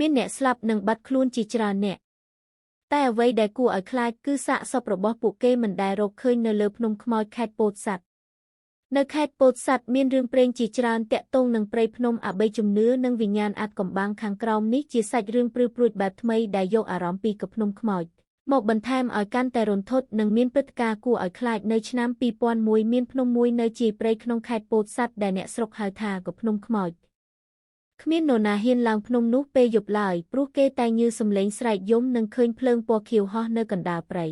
មានអ្នកស្លាប់និងបាត់ខ្លួនជាច្រើនអ្នកតែអ្វីដែលគួរឲ្យខ្លាចគឺសាកសពរបស់ពួកគេមិនដែលរកឃើញនៅលើភ្នំខ្មោចខេត្តពោធិ៍សាត់នៅខេត្តពោធិ៍សាត់មានរឿងព្រេងជាច្រើនទាក់ទងនឹងព្រៃភ្នំអបិយជំនឿនិងវិញ្ញាណអាថ៌កំបាំងខាងក្រោមនេះជាសាច់រឿងព្រឺព្រួចបែបថ្មីដែលយកអារម្មណ៍ពីកភ្នំខ្មោចមកបន្ថែមឲ្យកាន់តែរន្ធត់និងមានព្រឹត្តិការណ៍គួរឲ្យខ្លាចនៅឆ្នាំ2001មានភ្នំមួយនៅជាយព្រៃក្នុងខេត្តពោធិ៍សាត់ដែលអ្នកស្រុកហៅថាកភ្នំខ្មោចគ្មាននរណាហ៊ានឡើងភ្នំនោះពេលយប់ឡើយព្រោះគេតែងឮសំឡេងស្រែកយំនិងឃើញភ្លើងពណ៌ខៀវហោះនៅកណ្ដាលព្រៃ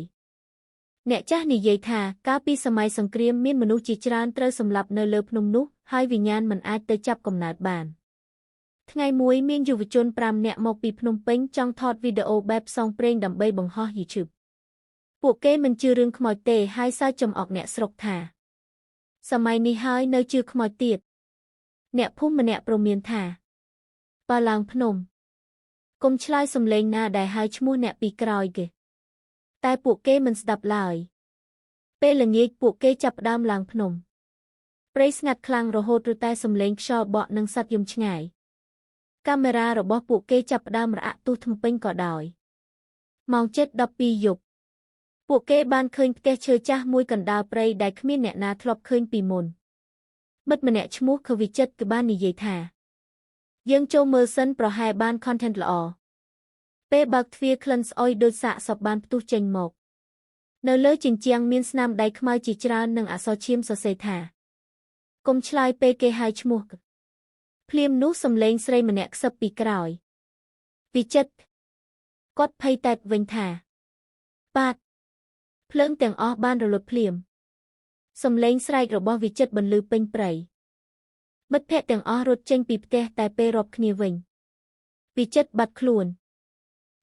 អ្នកចាស់និយាយថាកាលពីសម័យសង្គ្រាមមានមនុស្សជាច្រើនត្រូវសម្លាប់នៅលើភ្នំនោះហើយវិញ្ញាណមិនអាចទៅចាប់កំណើតបានថ្ងៃមួយមានយុវជន5នាក់មកពីភ្នំពេញចង់ថតវីដេអូបែបផ្សងព្រេងដើម្បីបង្ហោះ YouTube ពួកគេមិនជឿរឿងខ្មោចទេហើយសើចចំអកអ្នកស្រុកថាសម័យនេះហើយនៅជឿខ្មោចទៀតអ្នកភូមិម្នាក់ព្រមានថាបើឡើងភ្នំកុំឆ្លើយសំឡេងណាដែលហៅឈ្មោះអ្នកពីក្រោយគេតែពួកគេមិនស្ដាប់ឡើយពេលល្ងាចពួកគេចាប់ផ្ដើមឡើងភ្នំព្រៃស្ងាត់ខ្លាំងរហូតឬតែសំឡេងខ្យល់បក់និងសត្វយំឆ្ងាយកាមេរ៉ារបស់ពួកគេចាប់ផ្ដើមរអាក់ទុះថ្មិញក៏ដោយម៉ោង7:12យប់ពួកគេបានឃើញផ្ទះឈើចាស់មួយកណ្ដាលព្រៃដែលគ្មានអ្នកណាធ្លាប់ឃើញពីមុនមិត្តម្នាក់ឈ្មោះខវិចិត្រគឺបាននិយាយថាយើងចូលមើលសិនប្រហែលបាន content ល្អពេលបើកទ្វារក្លិនស្អុយដូចសាកសពបានផ្ទុះចេញមកនៅលើជញ្ជាំងមានស្នាមដៃខ្មៅជាច្រើននិងអក្សរឈាមសរសេរថាកុំឆ្លើយពេលគេហៅឈ្មោះភ្លាមនោះសំឡេងស្រីម្នាក់ខ្សឹបពីក្រោយវិចិត្រគាត់ភ័យតែតវិញថាបាទភ្លើងទាំងអស់បានរលត់ភ្លាមសំឡេងស្រែករបស់វិចិត្របន្លឺពេញព្រៃមិត្តភក្តិទាំងអស់រត់ចេញពីផ្ទះតែពេលរាប់គ្នាវិញវិចិត្របាត់ខ្លួន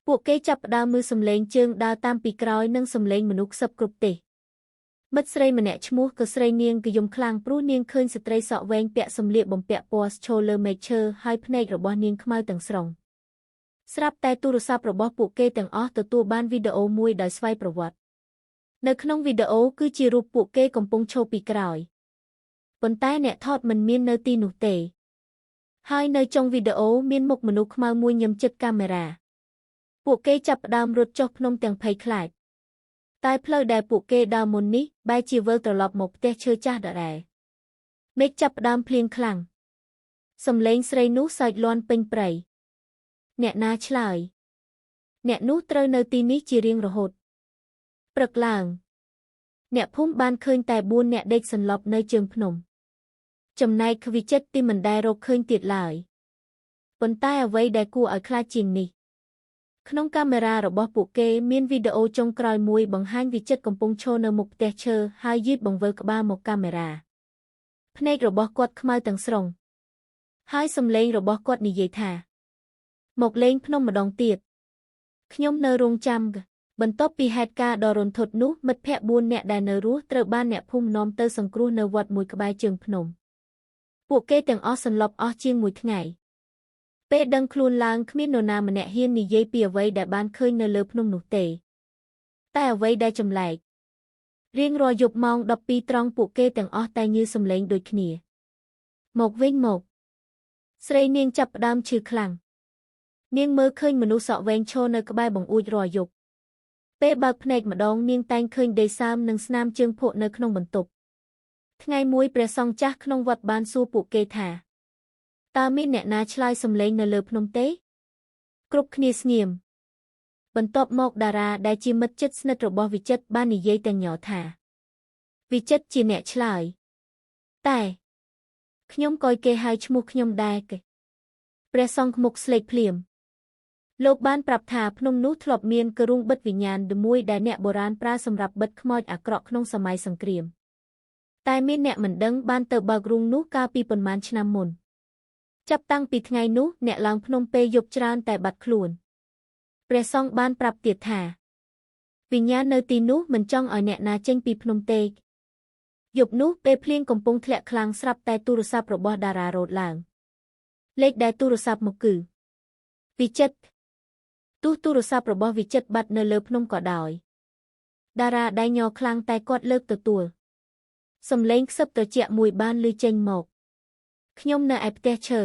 ពួកគេចាប់ផ្ដើមមើលសំឡេងជើងដើរតាមពីក្រោយនិងសំឡេងមនុស្សខ្សឹបគ្រប់ទិសមិត្តស្រីម្នាក់ឈ្មោះក៏ស្រីនាងក៏យំខ្លាំងព្រោះនាងឃើញស្ត្រីសក់វែងពាក់សម្លៀកបំពាក់ពណ៌ឈរលើមែកឈើហើយភ្នែករបស់នាងខ្មៅទាំងស្រុងស្រាប់តែទូរស័ព្ទរបស់ពួកគេទាំងអស់ទទួលបានវីដេអូមួយដោយស្វ័យប្រវត្តិនៅក្នុងវីដេអូគឺជារូបពួកគេកំពុងឈរពីក្រោយប៉ុន្តែអ្នកថតមិនមាននៅទីនោះទេហើយនៅចុងវីដេអូមានមុខមនុស្សខ្មៅមួយញឹមជិតកាមេរ៉ាពួកគេចាប់ផ្ដើមរត់ចុះភ្នំទាំងភ័យខ្លាចតែផ្លូវដែលពួកគេដើរមុននេះបែរជាវិលត្រឡប់មកផ្ទះឈើចាស់ដដែលមេឃចាប់ផ្ដើមភ្លៀងខ្លាំងសំឡេងស្រីនោះសើចលាន់ពេញព្រៃអ្នកណាឆ្លើយអ្នកនោះត្រូវនៅទីនេះជារៀងរហូតព្រឹកឡើងអ្នកភូមិបានឃើញតែ4នាក់ដេកសន្លប់នៅជើងភ្នំចំណែកវិចិត្រទីមិនដែលរកឃើញទៀតឡើយប៉ុន្តែអ្វីដែលគួរឲ្យខ្លាចជាងនេះក្នុងកាមេរ៉ារបស់ពួកគេមានវីដេអូចុងក្រោយមួយបង្ហាញវិចិត្រកំពុងឈរនៅមុខផ្ទះឈើហើយយឺតបង្វិលក្បាលមកកាមេរ៉ាភ្នែករបស់គាត់ខ្មៅទាំងស្រុងហើយសំឡេងរបស់គាត់និយាយថាមកលេងភ្នំម្ដងទៀតខ្ញុំនៅរងចាំបន្ទាប់ពីហេតុការណ៍ដ៏រន្ធត់នោះមិត្តភក្តិ4នាក់ដែលនៅរស់ត្រូវបានអ្នកភូមិនាំទៅសង្គ្រោះនៅវត្តមួយក្បែរជើងភ្នំពួកគេទាំងអស់សន្លប់អស់ជាងមួយថ្ងៃពេលដឹងខ្លួនឡើងគ្មាននរណាម្នាក់ហ៊ាននិយាយពីអ្វីដែលបានឃើញនៅលើភ្នំនោះទេតែអ្វីដែលចម្លែករៀងរាល់យប់ម៉ោង12ត្រង់ពួកគេទាំងអស់តែញឺសំឡេងដូចគ្នាមកវិញមកស្រីនាងចាប់ផ្ដើមឈឺខ្លាំងនាងមើលឃើញមនុស្សសក់វែងឈរនៅក្បែរបង្អួចរាល់យប់ពេលបើកភ្នែកម្ដងនាងតែងឃើញដីសើមនិងស្នាមជើងភក់នៅក្នុងបន្ទប់ថ្ងៃមួយព្រះសង្ឃចាស់ក្នុងវត្តបានសួរពួកគេថាតើមានអ្នកណាឆ្លើយសំឡេងនៅលើភ្នំទេគ្រប់គ្នាស្ងៀមបន្ទាប់មកតារាដែលជាមិត្តជិតស្និទ្ធរបស់វិចិត្របាននិយាយទាំងញ័រថាវិចិត្រជាអ្នកឆ្លើយតែខ្ញុំក៏គេហៅឈ្មោះខ្ញុំដែរគេព្រះសង្ឃមុខស្លេកភ្លាមលោកបានប្រាប់ថាភ្នំនោះធ្លាប់មានគ្រូងបិទវិញ្ញាណមួយដែលអ្នកបុរាណប្រើសម្រាប់បិទខ្មោចអាក្រក់ក្នុងសម័យសង្គ្រាមតែមានអ្នកមិនដឹងបានទៅបើករូងនោះកាលពីប៉ុន្មានឆ្នាំមុនចាប់តាំងពីថ្ងៃនោះអ្នកឡើងភ្នំពេលយប់ច្រើនតែបាត់ខ្លួនព្រះសង្ឃបានប្រាប់ទៀតថាវិញ្ញាណនៅទីនោះមិនចង់ឲ្យអ្នកណាចេញពីភ្នំទេយប់នោះពេលភ្លៀងកំពុងធ្លាក់ខ្លាំងស្រាប់តែទូរស័ព្ទរបស់តារារត់ឡើងលេខដែលទូរស័ព្ទមកគឺវិចិត្រទោះទូរស័ព្ទរបស់វិចិត្របាត់នៅលើភ្នំក៏ដោយតារាដៃញ័រខ្លាំងតែគាត់លើកទទួលសំឡេងខ្សឹបត្រជាក់មួយបានឮចេញមកខ្ញុំនៅឯផ្ទះឈើ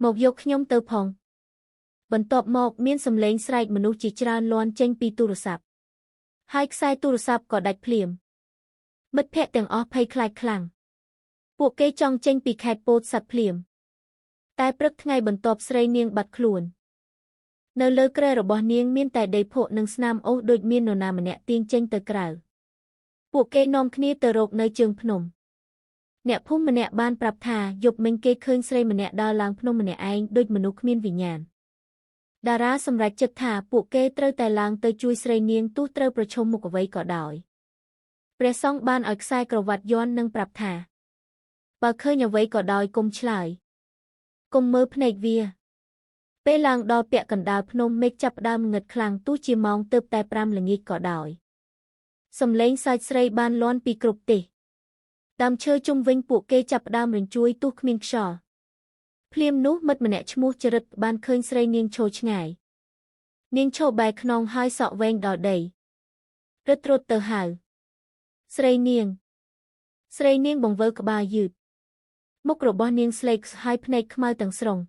មកយកខ្ញុំទៅផង បន្ទាប់មកមានសំឡេងស្រែកមនុស្សជាច្រើនលាន់ចេញពីទូរស័ព្ទហើយខ្សែទូរស័ព្ទក៏ដាច់ភ្លាមមិត្តភក្តិទាំងអស់ភ័យខ្លាចខ្លាំងពួកគេចង់ចេញពីខេត្តពោធិ៍សាត់ភ្លាមតែព្រឹកថ្ងៃបន្ទាប់ស្រីនាងបាត់ខ្លួននៅលើគ្រែរបស់នាងមានតែដីភក់និងស្នាមអូសដូចមាននរណាម្នាក់ទាញចេញទៅក្រៅពួកគេនាំគ្នាទៅរកនៅជើងភ្នំអ្នកភូមិម្នាក់បានប្រាប់ថាយប់មិញគេឃើញស្រីម្នាក់ដើរឡើងភ្នំម្នាក់ឯងដូចមនុស្សគ្មានវិញ្ញាណតារាសម្រេចចិត្តថាពួកគេត្រូវតែឡើងទៅជួយស្រីនាងទោះត្រូវប្រឈមមុខអ្វីក៏ដោយព្រះសង្ឃបានឲ្យខ្សែក្រវ៉ាត់យ័ន្តនិងប្រាប់ថាបើឃើញអ្វីក៏ដោយកុំឆ្លើយកុំមើលភ្នែកវាពេលឡើងដល់ពាក់កណ្ដាលភ្នំមេឃចាប់ផ្ដើមងឹតខ្លាំងទោះជាម៉ោងទើបតែ5ល្ងាចក៏ដោយសំឡេងសើចស្រីបានលាន់ពីគ្រប់ទិសដើមឈើជុំវិញពួកគេចាប់ផ្ដើមរញ្ជួយទោះគ្មានខ្យល់ភ្លាមនោះមិត្តម្នាក់ឈ្មោះចរិតបានឃើញស្រីនាងឈរឆ្ងាយនាងឈរបែរខ្នងហើយសក់វែងដល់ដីរត់រត់ទៅហៅស្រីនាងស្រីនាងបង្វិលក្បាលយឺតមុខរបស់នាងស្លេកហើយភ្នែកខ្មៅទាំងស្រុង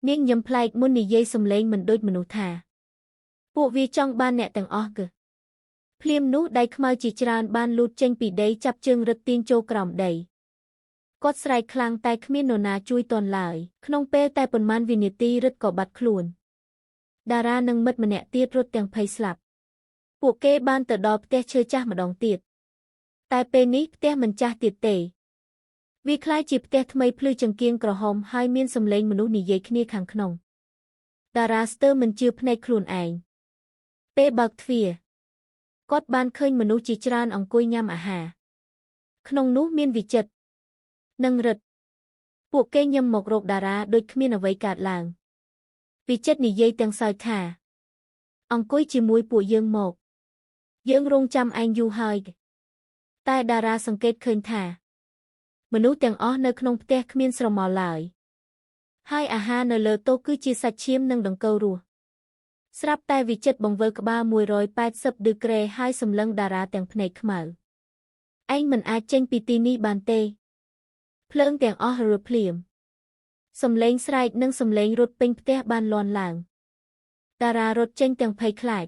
នាងញឹមប្លែកមុននិយាយសំឡេងមិនដូចមនុស្សថាពួកវាចង់បានអ្នកទាំងអស់គឺភ្លាមនោះដៃខ្មៅជាច្រើនបានលូតចេញពីដីចាប់ជើងរឹតទាញចូលក្រោមដីគាត់ស្រែកខ្លាំងតែគ្មាននរណាជួយទាន់ឡើយក្នុងពេលតែប៉ុន្មានវិនាទីរឹតក៏បាត់ខ្លួនតារានិងមិត្តម្នាក់ទៀតរត់ទាំងភ័យស្លាប់ពួកគេបានទៅដល់ផ្ទះឈើចាស់ម្ដងទៀតតែពេលនេះផ្ទះមិនចាស់ទៀតទេវាក្លាយជាផ្ទះថ្មីភ្លឺចង្គៀងក្រហមហើយមានសំឡេងមនុស្សនិយាយគ្នាខាងក្នុងតារាស្ទើរមិនជឿភ្នែកខ្លួនឯងពេលបើកទ្វារគាត់បានឃើញមនុស្សជាច្រើនអង្គុយញ៉ាំអាហារក្នុងនោះមានវិចិត្រនិងរិទ្ធពួកគេញឹមមករកតារាដូចគ្មានអ្វីកើតឡើងវិចិត្រនិយាយទាំងសើចថាអង្គុយជាមួយពួកយើងមកយើងរងចាំឯងយូរហើយតែតារាសង្កេតឃើញថាមនុស្សទាំងអស់នៅក្នុងផ្ទះគ្មានស្រមោលឡើយហើយអាហារនៅលើតុគឺជាសាច់ឈាមនិងដង្កូវរស់ស្រាប់តែវិចិត្របង្វិលក្បាល180ដឺក្រេហើយសម្លឹងតារាទាំងភ្នែកខ្មៅឯងមិនអាចចេញពីទីនេះបានទេភ្លើងទាំងអស់រលភ្លាមសំឡេងស្រែកនិងសំឡេងរត់ពេញផ្ទះបានលាន់ឡើងតារារត់ចេញទាំងភ័យខ្លាច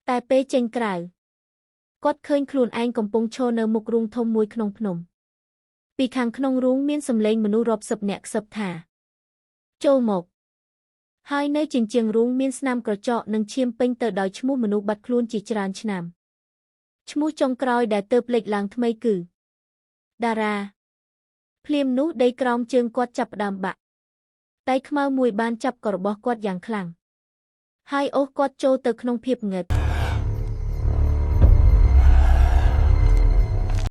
តែពេលចេញក្រៅគាត់ឃើញខ្លួនឯងកំពុងឈរនៅមុខរូងធំមួយក្នុងភ្នំពីខាងក្នុងរូងមានសំឡេងមនុស្សរាប់សិបនាក់ខ្សឹបថាចូលមកហើយនៅជញ្ជាំងរូងមានស្នាមក្រចកនិងឈាមពេញទៅដោយឈ្មោះមនុស្សបាត់ខ្លួនជាច្រើនឆ្នាំឈ្មោះចុងក្រោយដែលទើបលេចឡើងថ្មីគឺតារាភ្លាមនោះដីក្រោមជើងគាត់ចាប់ផ្ដើមបាក់តែខ្មៅមួយបានចាប់ករបស់គាត់យ៉ាងខ្លាំងហើយអូសគាត់ចូលទៅក្នុងភាពងឹត។